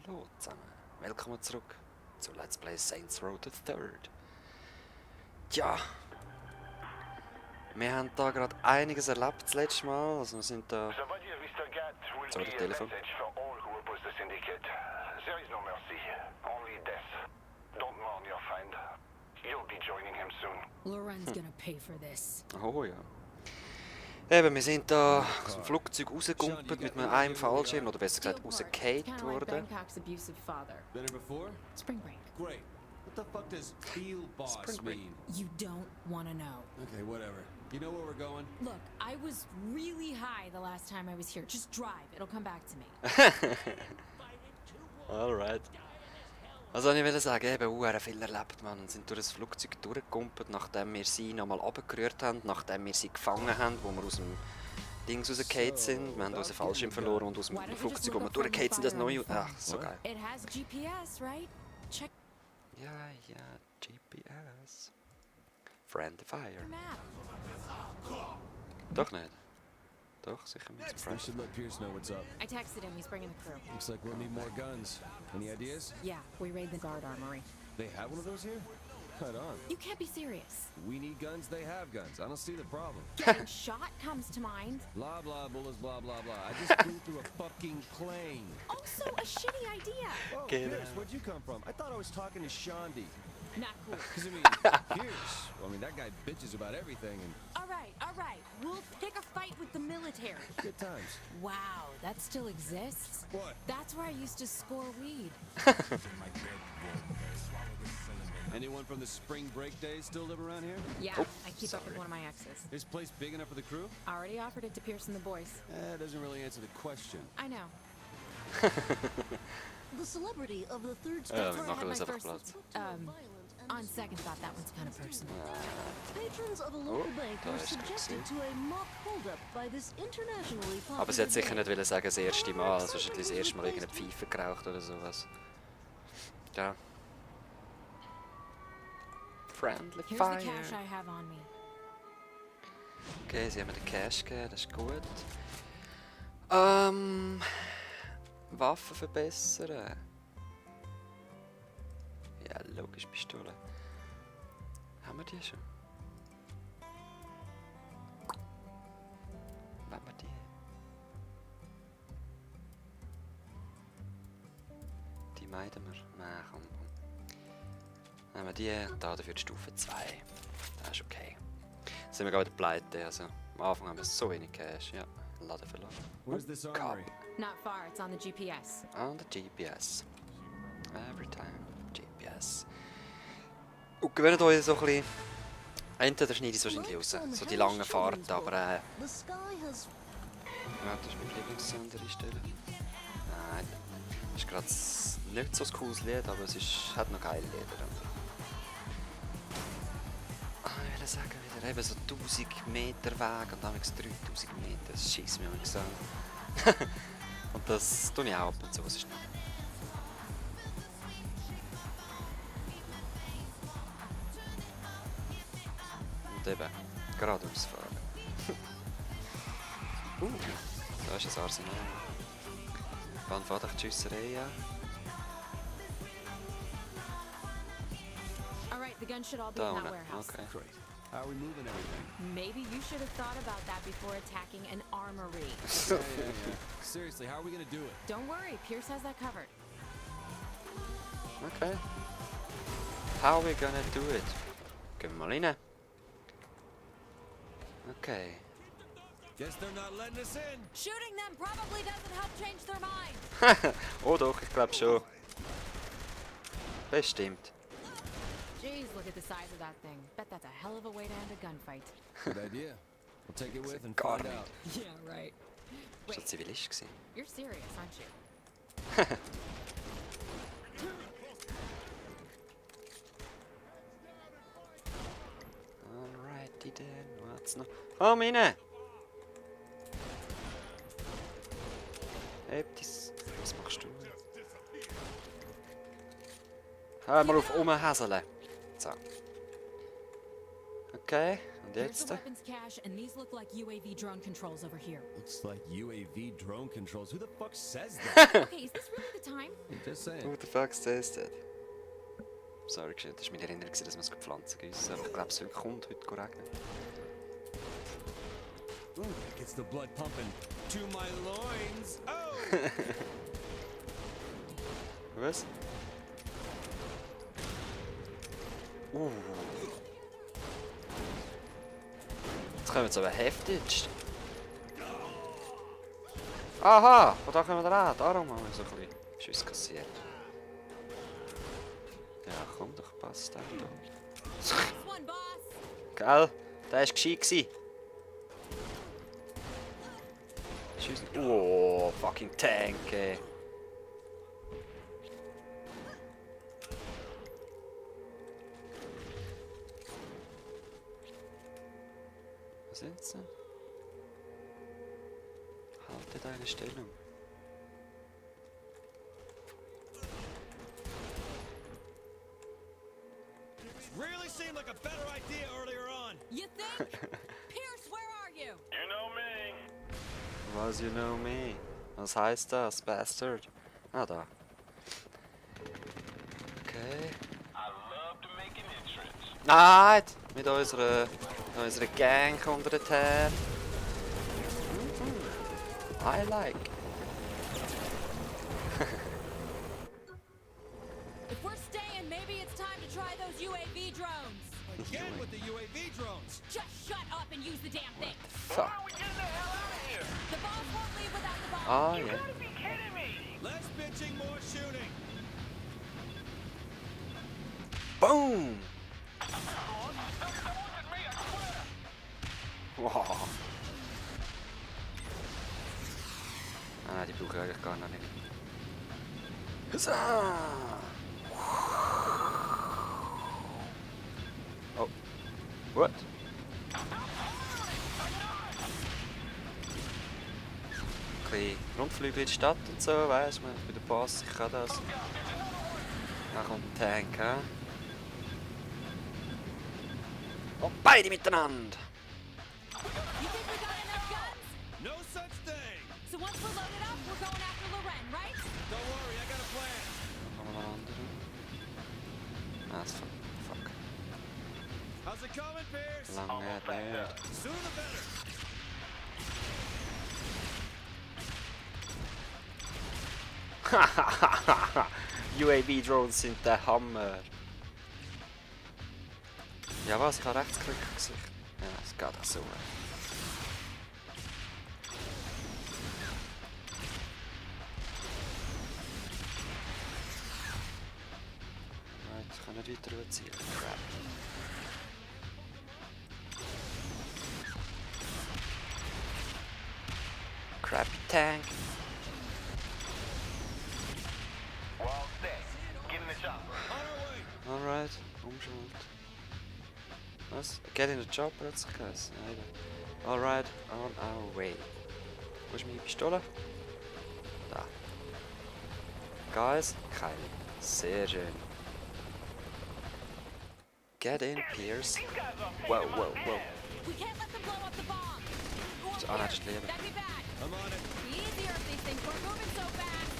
Hallo zusammen, willkommen zurück zu Let's Play Saints Row the Third. Tja, wir haben da gerade einiges erlebt das letzte Mal, also wir sind da... So, das Telefon. Loren's gonna pay for this. Oh ja. Eben, wir sind da aus dem Flugzeug rausgekumpelt mit einem Fallschirm, oder besser gesagt rausgekehrt worden. Bangkok's abusive father. Been here before? Spring break. Great. What the fuck does field boss Spring break. mean? You don't want to know. Okay, whatever. You know where we're going? Look, I was really high the last time I was here. Just drive. It'll come back to me. Alright. Also ich will sagen, eben viel erlebt, man. Wir sind durch das Flugzeug durchgekumpelt, nachdem wir sie nochmal runtergerührt haben, nachdem wir sie gefangen haben, wo wir aus dem Dings rausgefallen sind. Wir haben unseren Fallschirm verloren und aus dem Flugzeug, wo wir durchgefallen sind, das neue... Ach, so geil. It has GPS, right? Check Ja, GPS. Friendly Fire. your map. Doch nicht. Doch, sicher mit We Friendly. should let Pierce know what's up. I texted him. He's bringing the crew. Looks like we'll need more guns. Any ideas? Yeah, we raid the guard armory. They have one of those here? Right on. You can't be serious. We need guns, they have guns. I don't see the problem. Getting shot comes to mind. Blah, blah, bullets, blah, blah, blah. I just flew through a fucking plane. Also, a shitty idea. Oh, Get Pierce, out. where'd you come from? I thought I was talking to Shondi. Not cool. Because, I mean, Pierce, well, I mean, that guy bitches about everything and All right. We'll pick a fight with the military. good times. Wow, that still exists? What? That's where I used to score weed. Anyone from the spring break days still live around here? Yeah, Oh, I keep up with sorry. one of my exes. This place big enough for the crew? I already offered it to Pierce and the boys. Doesn't really answer the question. I know. The celebrity of the third Ja, That's wir where I machen had my das einfach first. Platz. On second thought, that one's kind of personal. Patrons of a local Oh, bank da were ist er subjected gewesen. to a mock holdup by this internationally popular Aber sie hat sicher gang. nicht wollen sagen, das erste Mal, also sie hat das erste Mal irgendeine Pfeife geraucht oder sowas. Ja. Friendly Here's the Fire. cash I have on me. Okay, sie haben mir den Cash gegeben, das ist gut. Waffen verbessern. Ja, logisch, Pistole. Haben wir die schon? Wollen wir die? Die meiden wir? Nein, komm. Nehmen wir die, da dafür die Stufe 2. Das ist okay. Jetzt sind wir gerade wieder pleite, also am Anfang haben wir so wenig Cash, ja. Laden verloren. Where's this armory? Not far, it's on the GPS. On the GPS. Every time GPS. Und gewöhnt euch so ein bisschen. Entweder schneide ich es wahrscheinlich raus, so die langen Fahrten, aber The sky has ja, das ist mein Lieblingssound an der Stelle. Nein, das ist gerade nicht so ein cooles Lied, aber hat noch geile Lieder. Ich will sagen, wieder eben so 1000 Meter Weg und damals 3000 Meter, das schießt mir so an. Und das tue ich auch ab und zu, was ist nicht. Und eben, geradeaus fahren. Da ist ein Arsenal. Wann fährt euch die Schüsserei an? All right, the gun should all be Da in that unten, warehouse. okay. Great. How are we moving everything? Maybe you should have thought about that before attacking an armory. Yeah. Seriously, how are we gonna do it? Don't worry, Pierce has that covered. Okay. How are we gonna do it? Gehen wir mal rein. Okay. Guess they're not letting us in. Shooting them probably doesn't help change their mind. Oh doch, ich glaube schon. Bestimmt. Jeez, look at the size of that thing. Bet that's a hell of a way to end a gunfight. Good idea. We'll take it with and Gar find nicht. out. Yeah, right. Ist ein Zivilist gewesen. You're serious, aren't you? Alrighty then, what's noch? Komm rein! Etwas. Was machst du? Hör mal auf rumhäseln. So. Okay, Und Here's jetzt? the weapons cache, and these look like UAV drone controls over here. Looks like UAV drone controls. Who the fuck says that? Okay, is this really the time? Just saying. Who the fuck says that? Sorry, das war meine Erinnerung, dass wir es Pflanzen gießen. Aber ich glaube, es kommt heute regnen. Ooh, that gets the blood pumping to my loins. Oh! Was? Jetzt kommen wir aber heftig. Aha, von da kommen wir ran. Darum haben wir so ein bisschen Schuss kassiert. Ja, komm doch, passt der da. Nice one, boss. Gell? Der war gescheit gewesen. Schiessen. Oh, fucking Tank, ey. Was sind sie? Halte deine Stellung. Really seemed like a better idea earlier on. You think? Pierce, where are you? Was you know me? Was heißt das, Bastard? Ah, da. Okay. Nein! Mit unserer Gang kommt er her. I like. If we're staying, maybe it's time to try those UAV drones. Again with the UAV drones. Just shut up and use the damn thing. Fuck. The boss won't leave without the bomb. Ah, ja. Less bitching, more shooting. Boom! Wow. Ah, die brauche ich eigentlich gar noch nicht. Huzzah! Oh. What? Ein bisschen Rundflüge in die Stadt und so, weißt du, bei der Boss, ich kann das. Dann kommt ein Tank, hä? Oh, beide miteinander! You think we got enough guns? No such thing. So once we're loaded up, we're going after Loren, right? Don't worry, I got a plan. Noch mal andere. Ah, das fuck. How's it coming, Pierce? Lange nicht. Sooner the better. UAV-Drones sind der Hammer. Ja was, ich habe Rechtsklick im Gesicht. Ja, es geht auch so. Right, ich kann nicht weiter rüberziehen. Crap. Crappy Tank. Alright, umschalt. Was? Get in the job, hat es geheißen. Alright, on our way. Wo ist meine Pistole? Da. Guys, keine. Sehr schön. Get in, Pierce. Wow, wow, wow. We can't let them blow up the bomb. Go up Ah, nein, here. das ist Leben. That'd be bad. I'm on it. Be easier if these things weren't moving so fast.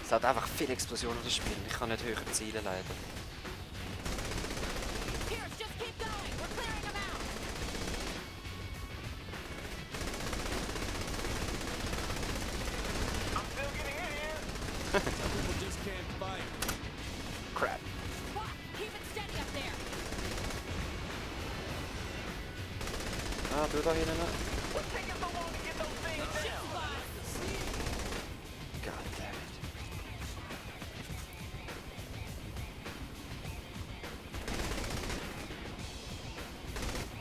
Es hat einfach viele Explosionen das Spiel. Ich kann nicht höher zielen leider. Pierce, just keep going. We're clearing them out. People just can't fight. Crap. What? Keep it steady up there. Ah, du da hinten noch. Shoot, boss. God damn it.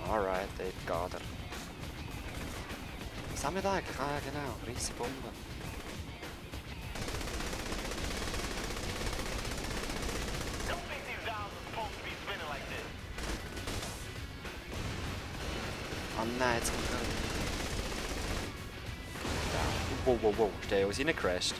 Alright, dort geht er. Was haben wir da eigentlich? Ah, genau, riesige Bombe. Oh nein, jetzt kommt er. Wow, wow, wow, ist der uns reingecrashed?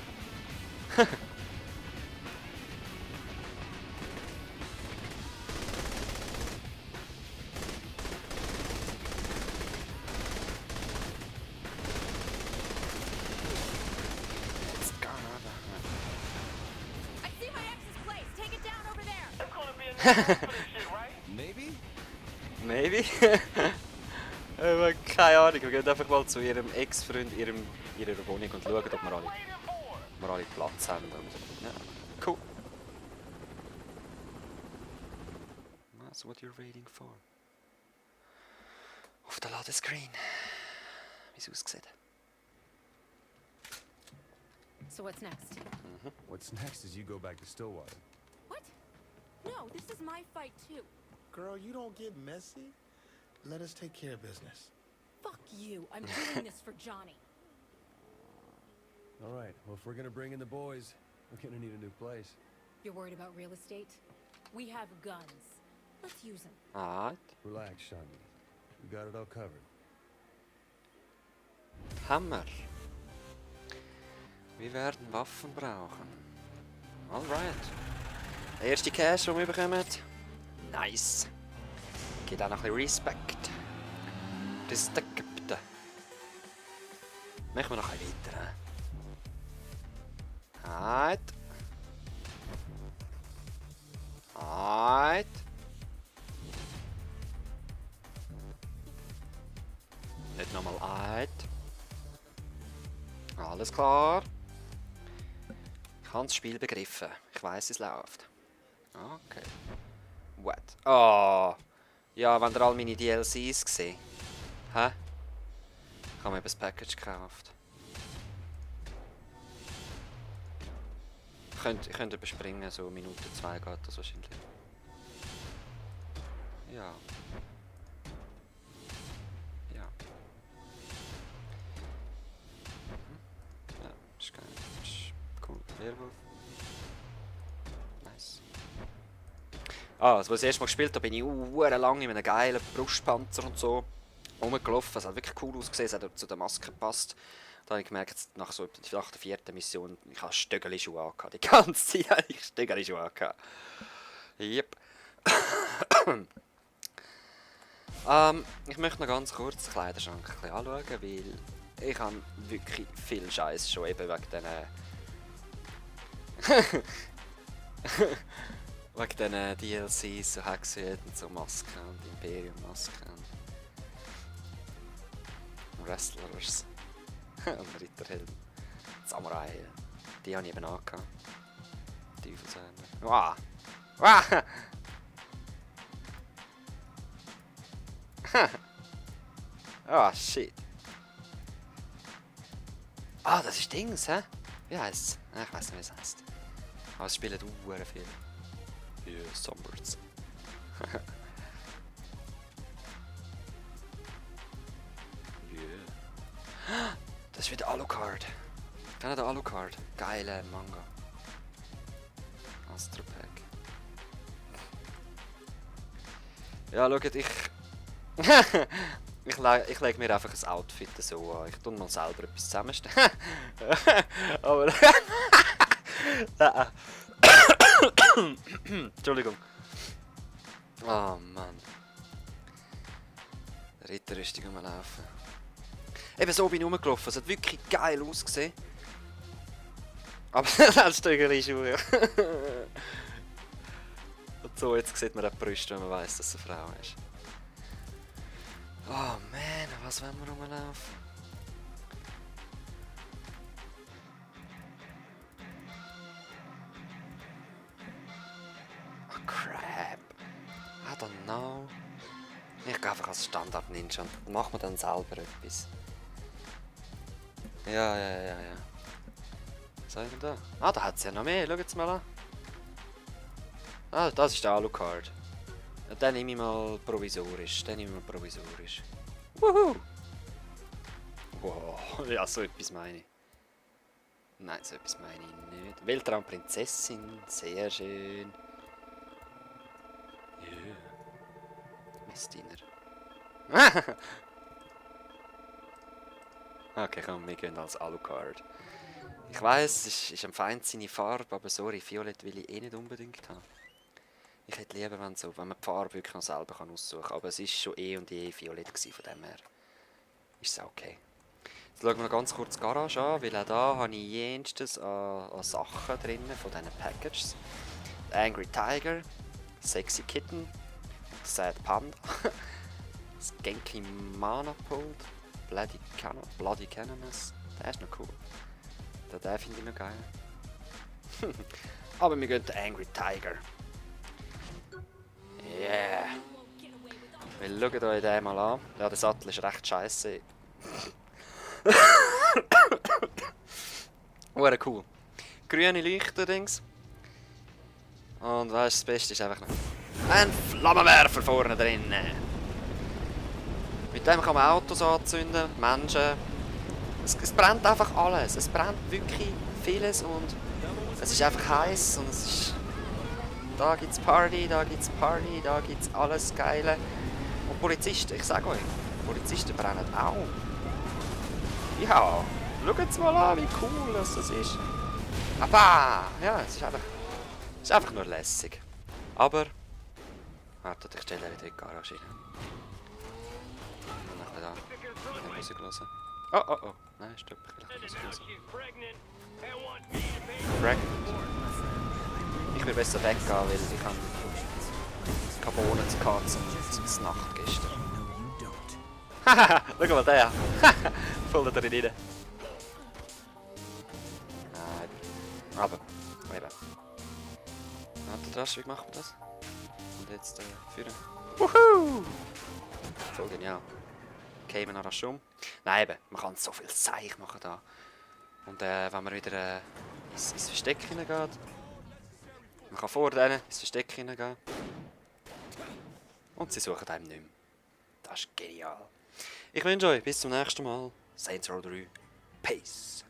Maybe? Maybe? Keine Ahnung, wir gehen einfach mal zu ihrem Ex-Freund, ihrer Wohnung und schauen, ob wir alle Platz haben. Und, ja, cool. That's what you're waiting for. Auf der Ladescreen. Wie es aussieht. So what's next? What's next is you go back to Stillwater. What? No, this is my fight too. Girl, you don't get messy. Let us take care of business. Fuck you. I'm doing this for Johnny. All right, well, if we're gonna bring in the boys, we're gonna need a new place. You're worried about real estate? We have guns. Let's use them. Ah, Relax, Shani. We got it all covered. Hammer. Wir werden Waffen brauchen. Alright. Der erste Cash, den wir bekommen. Nice. Gibt auch noch ein bisschen Respekt. Respekt. Machen wir noch ein bisschen weiter. Halt. Halt. Nicht nochmal halt. Alles klar. Ich habe das Spiel begriffen. Ich weiss, es läuft. Okay. What? Oh. Ja, wenn ihr all meine DLCs gesehen. Hä? Ich habe mir eben das Package gekauft. Ich könnte überspringen, so Minute 2 geht das wahrscheinlich. Ja. Ja. Ja, ist geil. Ist cool. Werwolf. Nice. Ah, als ich das erste Mal gespielt habe, bin ich lang in einem geilen Brustpanzer und so rumgelaufen. Es hat wirklich cool ausgesehen, es hat zu der Maske gepasst. Da habe ich gemerkt, nach der 4. Mission, ich habe Stöckeli-Schuhe angehabt. Die ganze Zeit habe ich Stöckeli-Schuhe angehabt. Yep. Ich möchte noch ganz kurz den Kleiderschrank ein bisschen anschauen, weil ich habe wirklich viel Scheiß schon eben wegen diesen DLCs, so Hexen und so Masken und Imperium-Masken und Wrestlers und Ritterhelm, Samurai, die habe ich eben angehabt. Teufelshörner. Wow! Wow! Ah, shit. Ah, das ist Dings, hä? Wie heisst es? Ich weiß nicht, wie es heisst. Aber es spielen sehr viel. Ja, Sunbirds. Yeah. Das ist wieder Alucard. Kennt ihr den Alucard? Geile Manga. Astropack. Ja, schaut, ich lege mir einfach ein Outfit so an. Ich tue mal selber etwas zusammenstellen. Aber... Entschuldigung. Oh Mann. Ritterrüstung rumlaufen. Eben so bin ich rumgelaufen. Es hat wirklich geil ausgesehen. Aber dann Stöckeli Schuhe. Und so, jetzt sieht man die Brüste, wenn man weiss, dass es eine Frau ist. Oh man, was wollen wir rumlaufen? Oh crap. I don't know. Ich gehe einfach als Standard-Ninja und mache mir dann selber etwas. Ja. Was haben wir da? Ah, da hat es ja noch mehr. Schau jetzt mal an. Ah, das ist der Alucard. Ja, den nehme ich mal provisorisch. Wuhu! Wow, ja, so etwas meine ich. Nein, so etwas meine ich nicht. Weltraumprinzessin, sehr schön. Ja. Yeah. Messdiener. Okay, komm, wir gehen als Alucard. Ich weiss, es ist am Feind seine Farbe, aber sorry, Violett will ich eh nicht unbedingt haben. Ich hätte lieber, wenn man die Farbe wirklich noch selber aussuchen kann. Aber es war schon eh und je Violett gewesen, von dem her ist es okay. Jetzt schauen wir noch ganz kurz die Garage an, weil auch da habe ich jenstes an Sachen drin von diesen Packages. Angry Tiger, Sexy Kitten, Sad Panda, das Genki Manapult, Bloody Cannonus, der ist noch cool. Den finde ich noch geil. Aber wir gehen den Angry Tiger. Yeah! Wir schauen euch den mal an. Ja, der Sattel ist recht scheiße. Hure cool. Grüne Leuchterdings. Und weißt, das Beste ist einfach noch ein Flammenwerfer vorne drin. Mit dem kann man Autos anzünden, Menschen. Es brennt einfach alles. Es brennt wirklich vieles und es ist einfach heiß und es ist. Da gibt's Party, da gibt's Party, da gibt's alles Geile. Und Polizisten, ich sag euch, Polizisten brennen auch. Ja, schaut's mal an, wie cool das ist. Aber ja, es ist einfach nur lässig. Aber, wartet, ich stelle wieder in die Garage rein. Und dann da Musik hören. Oh, oh, oh. Nein, stopp, ich will Musik hören. Pregnant. Ich will besser weggehen, weil ich habe Carbonen zum Nacht gestern. Haha, schau mal der. Voll da drin rein. Nein. Aber, eben. Warte, rasch, wie macht man das? Und jetzt führen. Wuhu! Voll genial. Kämen noch rasch um. Nein, eben, man kann so viel Zeich machen da. Und wenn man wieder ins Versteck hineingeht, man kann vor denen ins Versteck hineingehen. Und sie suchen einem nicht mehr. Das ist genial. Ich wünsche euch bis zum nächsten Mal. Saints Row 3. Peace.